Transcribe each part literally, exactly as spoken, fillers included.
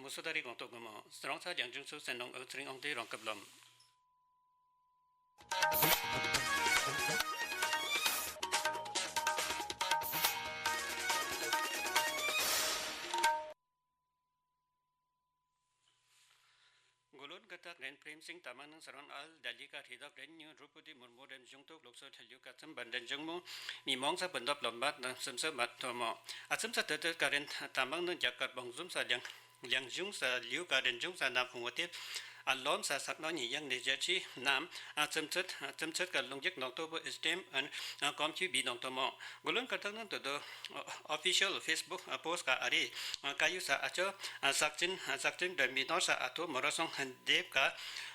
ཨུ་སུ་ད་རི་གོང་ཏོ་གོ་མོ། སི་རོང་ས་ལིང་ཇུང་སུ་སན་ནོང་ཨོ་ཚེ་རིང་ཨོང་ཏེ་རོང་ཀབ་ལོམ། གུ་ལོན་ཀ་ཏག་རེན་པྲེམ་སིང་ཏ་མ་ནང་སི་རོན་ཨལ་ལྡ་ལི་ཀ་ཧྲི་དག་རེན་ཉུ་དྲོ་པོ་ཏི་མུར་མུ་རེན་གཞུང་ཐོག་ལོག་སོ་ཐལ་ཡུ་ཀ་ཚིམ་བན་རེན་གཞུང་མོ་མི་མོང་ས་བུན་དོབ་ལོམ་བ་ནང་སིམ་སི་མ་ཐོ་མོ། ཨ་ཚིམ་ས་ཏེ་ཏེ་ཀ་རེན་ཏ་མ་ནང་རྒྱ་གར་བོང་ཟུམ་ས་ལིང་ལིང་གཞུང་ས་ལིའུ་ཀ་རེན་གཞུང་ས་ནམ་ཕུང་བོ་ཏེ་ཨ་ལོམ་ས་སག་ནོ་ཉི་ཡང་ནེ་ཇར་ཆི་ནམ་ཨ་ཚིམ་ཚད་ཨ་ཚིམ་ཚད་ཀ་ལུང་རྒྱུག་ནང་ཐོ་བོ་ཨིས་ཏེམ་ཨན་ཨ་ཀོམ་ཁྱུ་བི་ནང་ཐོ་མོ། གུ་ལོན་ཀ་ཏག་ནང་ཏོ་ཏོ་ཨོ་ཕི་ཤལ་ཕེས་བུག་ཨ་པོསྟ་ཀ་ཨ་རེ་ཨ་ཀ་ཡུ་ས་ཨ་ཅོ་ཨ་སག་ཅིན་ཨ་སག་ཅིན་དྲ་མི་ནོར་ས་ཨ་ཐོ་མོ་ར་སོང་ཧན་དེབ་ཀ་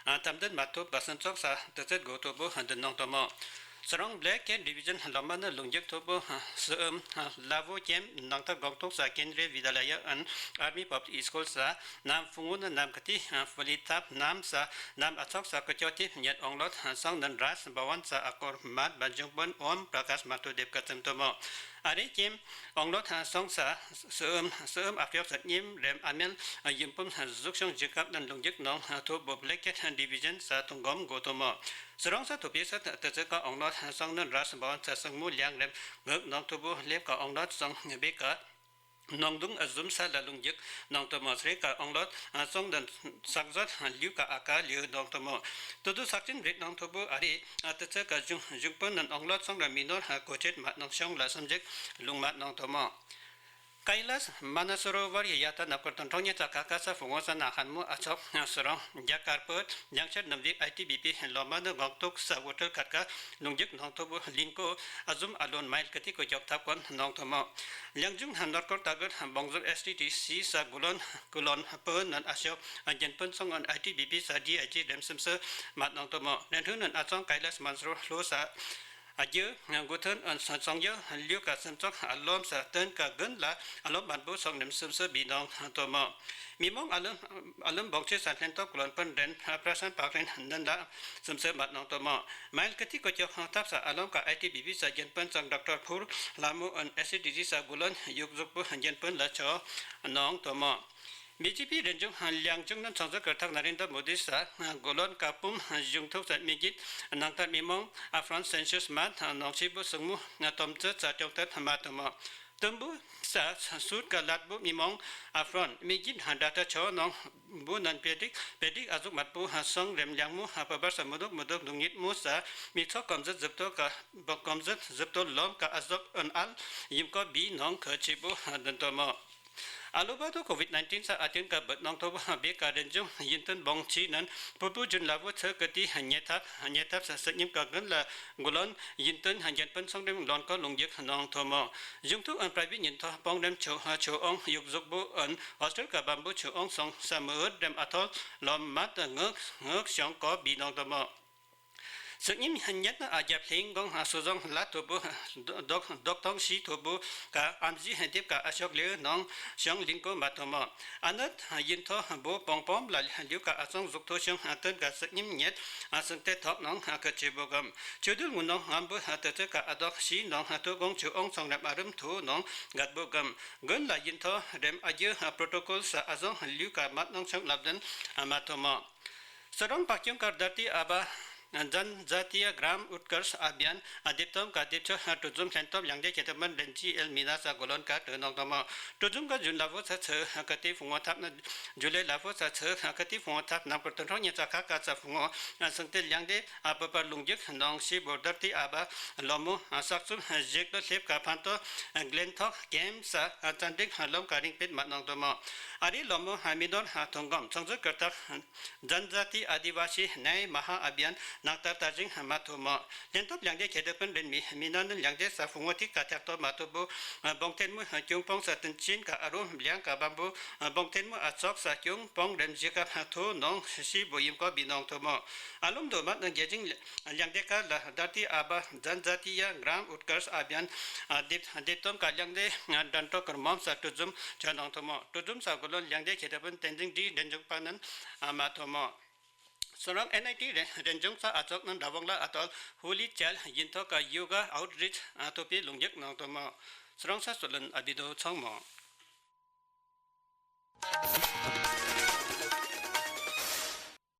ཨ་ཏམ་དན་མ་ཐོབ་པ་སན་ཙོག་ས་ཏི་ཚད་གོ་ཐོ་བོ་ཧན་དན་ནང་ཐོ་མོ། སི་རོང་བླེག་ཀེཊ་ཌི་བི་ཞན་ལོམ་མ་ནི་ལུང་རྒྱུག་ཐོ་བོ་ཧ་སི་ཨམ་ལ་བོ་ཀེམ་ནང་ཐར་གོང་ཐོག་ས་ཀེན་དྲེ་བི་དཱ་ལ་ཡ་ཨན་ཨར་མི་པབ་ལིག་སི་ཀུལ་ས་ནམ་ཕུང་བོ་ནི་ནམ་ཀ་ཏི་ཧ་ཕུ་ལི་ཐབ་ནམ་ས་ནམ་ཨ་ཚོགས་ས་ཀོ་ཅོ་ཏི་ཉེད་ཨོང་ལོད་ཧ་སང་ནན་རཱས་བ་ཝན་ས་ཨ་ཀོར་མད་བན་ཇུང་པོན་ཨོམ་པྲ་ཀཱས་མ་ཐུ་དེབ་ཀ་ཚིམ་ཐོ་མོ། ཨ་རེ་ཀེམ་ཨོང་ལོད་ཧ་སོང་ས་སི་ཨམ་སི་ཨམ་ཨ་ཕྱོགས་ས་ཉིམ་རེམ་ཨ་མེལ་ཡུམ་པུམ་ཧ་ཟུག་ཤོང་ཇི་ཀབ་ནན་ལུང་རྒྱུག་ནང་ཐོ་བོ་བླེག་ཀེཊ་ཌི་བི་ཞན་ས་ཐུང་གོམ་གོ་ཐོ་མོ། སི་རོང་ས་ཐོ་པེ་ས་ཏ་ཚེ་ཀ་ཨོང་ལོད་ཧ་སོང་ནན་རཱས་བ་ཝན་ས་སང་མུ་ལིང་རེམ་ངག་ནང་ཐོ་བོ་ལེབ་ཀ་ཨོང་ལོད་སོང་བེ་ཀ་ནོང་དུང་ཨ་ཟུམ་ས་ལ་ལུང་རྒྱུག་ནང་ཐོ་མོ། སི་རེ་ཀ་ཨོང་ལོད་ཨ་སོང་དན་སག་ཟོད་ལིའུ་ཀ་ཨ་ཀ་ལིའུ་ནང་ཐོ་མོ། ཏུ་ཏུ་སག་ཅིན་རིག་ནང་ཐོ་བོ་ཨ་རེ་ཨ་ཏི་ཚེ་ཀ་ཞུང་ཞུང་པོ་ནན་ཨོང་ལོད་སོང་ར་མི་ནོར་ཧ་ཀོ་ཆེད་མ་ནང་ཤོང་ལ་སམ་ཇེག་ལུང་མ་ནང་ཐོ་མོ། ཀའི་ལཱས་མ་ན་སོ་རོ་ཝར་ཡ་ཡ་ཏ་ནབ་ཀོར་དང་ཁྲོང་ཉེ་ཙ་ཁ་ཀ་ས་ཕུང་བོ་ས་ན་ཧན་མོ་ཨ་ཚོགས་སི་རོང་རྒྱ་གར་པོ་ཡང་ཆར་ནམ་བིག་ཨའི་ཊི་བི་པི་ལོ་མ་ནི་གོང་ཐོག་ས་ཝོ་ཊར་ཁར་ཀ་ལུང་རྒྱུག་ནང་ཐོ་བོ་ལིང་ཀོ་ཨ་ཟུམ་ཨ་ལོན་མའིལ་ཀ་ཏི་ཀོ་ཅོག་ཐབ་ཀོན་ནང་ཐོ་མོ། ལིང་ཇུང་ཧན་ནོར་ཀོར་ཏ་གར་བོང་ཟུར་ཨེས་ཊི་ཊི་སི་ས་གུ་ལོན་གུ་ལོན་པོ་ནན་ཨ་ཤོག་ཨ་རྒྱན་པོན་སོང་ཨན་ཨའི་ཊི་བི་པི་ས་ཌི་ཨའི་ཇི་རེམ་སིམ་སི་མ་ནང་ཐོ་མོ། རེན་ཐུ་ནན་ཨ་ཚོང་ཀའི་ལཱས་མན་སོ་རོ་ལྷོ་ས་ཨ་རྒྱུ་གུ་ཐོན་ཨན་སང་ཚོང་རྒྱུ་ལིའུ་ཀ་སིམ་ཚོགས་ཨ་ལོམ་ས་ཏན་ཀ་གུན་ལ་ཨ་ལོམ་མན་པོ་སོང་རེམ་སིམ་སི་བི་ནང་ཐོ་མོ། མི་མོང་ཨ་ལོམ་ཨ་ལོམ་བོང་ཆེ་ས་ལྷན་ཐོག་གུ་ལོན་པན་རེན་པྲ་སན་པག་རེན་ནན་ལ་སིམ་སི་མ་ནང་ཐོ་མོ། མའིལ་ཀ་ཏི་ཀོ་ཅོག་ཐབ་ས་ཨ་ལོམ་ཀ་ཨའི་ཊི་བི་པི་ས་རྒྱན་པོན་སང་ཌོག་ཊར་ཕུར་ལ་མོ་ཨན་ཨེས་ཊི་ཊི་སི་ས་གུ་ལོན་ཡུག་ཟུག་པོ་རྒྱན་པོན་ལ་ཆོ་ནང་ཐོ་མོ། བི་ཇེ་པི་རེན་ཇུང་ལིང་ཇུང་ནན་ཚང་ཟ་ཀར་ཐག་ན་རེན་དྲ་མོ་དི་ས་གོ་ལོན་ཀ་པུམ་གཞུང་ཐོག་ས་མི་གིད་ནང་ཐར་མི་མོང་ཨ་ཕྲོན་སེན་སུས་མ་ནང་ཆི་བུ་སུང་མུ་ཏོམ་ཙི་ཙ་ཅོང་ཐད་མ་ཐོ་མོ། ཏུམ་བུ་ས་སུར་ཀ་ལད་བུ་མི་མོང་ཨ་ཕྲོན་མི་གིད་ཌ་ཊ་ཆོ་ནང་བུ་ནན་པེ་ཏིག་པེ་ཏིག་ཨ་ཟུག་མད་བུ་སང་རེམ་ལིང་མུ་པ་བར་ས་མུ་དུག་མུ་དུག་ནུང་ཉིད་མུ་ས་མི་ཚོགས་གོམ་ཟད་ཟིབ་ཏོ་ཀ་བ་གོམ་ཟད་ཟིབ་ཏོ་ལོམ་ཀ་ཨ་ཟུག་ཨན་ཨལ་ཡིམ་ཀོ་བི་ནང་ཁ་ཆི་བུ་དན་ཐོ་མོ། ཨ་ལོ་བ་དོ་ཀོ་ཝིཌ་ནཱའིན་ཊིན་ས་ཨ་ཏིན་ཀ་བུད་ནང་ཐོ་བོ་བེ་ཀ་རེན་ཇུང་ཡིན་ཏན་བོང་ཆི་ནན་པུར་པུ་ཇུན་ལ་བོ་ཚེ་ཀ་ཏི་ཉེ་ཐབ་ཉེ་ཐབ་ས་ས་ཉིམ་ཀ་གུན་ལ་གུ་ལོན་ཡིན་ཏན་རྒྱན་པན་སོང་རིམ་ལོན་ཀོ་ལུང་རྒྱུག་ནང་ཐོ་མོ། གཞུང་ཐུག་ཨན་པྲ་བི་ཉིན་ཐོ་པོང་རེམ་ཆུ་ཆུ་ཨོང་ཡུག་ཟུག་བུ་ཨན་ཧོས་ཊལ་ཀ་བམ་བུ་ཆུ་ཨོང་སོང་ས་མུ་ཨུད་རེམ་ཨ་ཐོལ་ལོམ་མད་ངག་ངག་ཤོང་ཀོ་བི་ནང་ཐོ་མོ། སུ་ཉིམ་ཉེད་ན་ཨ་རྒྱབ་ལྷིང་གོང་སུ་ཟོང་ལ་ཐོ་བུ་རྡོག་རྡོག་ཐོང་ཤི་ཐོ་བུ་ཀ་ཨམ་ཟི་ཧན་དེབ་ཀ་ཨ་ཤོག་ལེ་ནང་ཤོང་ལིང་ཀོ་མ་ཐོ་མོ། ཨ་ནད་ཡིན་ཐོ་བུ་པོང་པོམ་ལ་ལིའུ་ཀ་ཨ་ཚོང་ཟུག་ཐོ་ཤོང་ཨ་ཏན་ཀ་སུ་ཉིམ་ཉེད་ཨ་སང་ཏེ་ཐོག་ནང་ཀ་ཆེ་བུ་གམ་ཆུ་དུལ་ངུ་ནང་ངམ་བུ་ཏེ་ཏེ་ཀ་ཨ་དོག་ཤི་ནང་ཐོ་གོང་ཆུ་ཨོང་ཚོང་རེམ་ཨ་རུམ་ཐོ་ནང་གད་བུ་གམ་གུན་ལ་ཡིན་ཐོ་རེམ་ཨ་རྒྱུ་པྲོ་ཊོ་ཀོལ་ས་ཨ་ཟོང་ལིའུ་ཀ་མ་ནང་ཤོང་ལབ་དན་མ་ཐོ་མོ། སོ་རོང་པ་ཀྱུང་ཀར་དར་ཏི་ཨ་བ་ཛན་ཛ་ཏི་ཡ་གྲམ་ཨུཏ་ཀརྶ་ཨ་བི་ཡན་ཨ་དེབ་ཏོམ་ཀ་དེབ་ཆོ་ཀྲུ་ཛུམ་ལྷན་ཐོབ་ལིང་དེ་ཁེ་ཏེ་མན་དྲན་ཅི་ཨེལ་མི་ན་ས་གོ་ལོན་ཀ་ཏེ་ནོག་ཏོ་མོ། ཀྲུ་ཛུམ་ཀ་ཇུན་ལ་བོ་ཚ་ཚེ་ཀ་ཏེ་ཕུང་བོ་ཐབ་ན་ཇུ་ལེ་ལ་བོ་ཚ་ཚེ་ཀ་ཏེ་ཕུང་བོ་ཐབ་ནམ་ཀུར་ཏོ་ཁྲོང་ཉེ་ཚ་ཁ་ཀ་ཚ་ཕུང་བོ་སང་ཏེ་ལིང་དེ་ཨ་པ་པ་ལུང་རྒྱུག་ནང་ཤི་བོ་དར་ཏི་ཨ་བ་ལོ་མོ་ཨ་སག་ཚུམ་ཞིག་ཏོ་ལྷེབ་ཀ་ཕན་ཏོ་གླེན་ཐོག་ཀེམ་ས་ཨ་ཙན་དྲིག་ལོམ་ཀ་རིང་པེད་མ་ནང་ཏོ་མོ། ཨ་རི་ལོ་མོ་ཧ་མི་ནོར་ཐོང་གོམ་ཚོང་ཟུར་ཀར་ཐག་ཛན་ཛ་ཏི་ཨ་དི་ཝ་ཤི་ནེ་མ་ཧ་ཨ་བི་ཡན་ནག་ཏར་ཏ་ཞིང་མ་ཐོ་མོ། ལེན་ཐོབ་ལིང་དེ་ཁེ་ཏེ་པན་རིན་མི་མི་ན་ནི་ལིང་དེ་ས་ཕུང་བོ་ཐིག་ཀ་ཐག་ཏོ་མ་ཐོ་བུ་བོང་ཐེན་མུ་ཀྱུང་པོང་ས་ཏིན་ཅིན་ཀ་ཨ་རུ་ལིང་ཀ་བམ་བུ་བོང་ཐེན་མུ་ཨ་ཚོགས་ས་ཀྱུང་པོང་རེམ་ཞི་ཀ་ཐོ་ནོང་ཤི་བོ་ཡིམ་ཀོ་བི་ནོང་ཐོ་མོ། ཨ་ལུམ་དོ་མ་ནང་རྒྱ་ཅིང་ལིང་དེ་ཀ་ལ་དར་ཏི་ཨ་བ་ཛན་ཛ་ཏི་ཡ་གྲམ་ཨུཏ་ཀརྶ་ཨ་བི་ཡན་དེབ་དེབ་ཏོམ་ཀ་ལིང་དེ་དྲན་ཏོ་ཀར་མོམ་ས་ཀྲུ་ཛུམ་ཆ་ནང་ཐོ་མོ། ཀྲུ་ཛུམ་ས་གོ་ལོན་ལིང་དེ་ཁེ་ཏེ་པན་ཏེན་ཛིང་དི་དྲན་ཇུང་པ་ནན་མ་ཐོ་མོ། སོ་རང་ཨེན་ཨའི་ཊི་རེན་ཇུང་ས་ཨ་ཚོགས་ནང་ར་བོང་ལ་ཨ་ཏོལ་ཧུ་ལི་ཅལ་ཡིན་ཐོ་ཀ་ཡོ་ག་ཨའུཊ་རིཅ་ཨ་ཐོ་པི་ལུང་རྒྱུག་ནང་ཐོ་མོ། སོ་རང་ས་སོ་ལན་ཨ་བི་དོ་ཚང་མོ།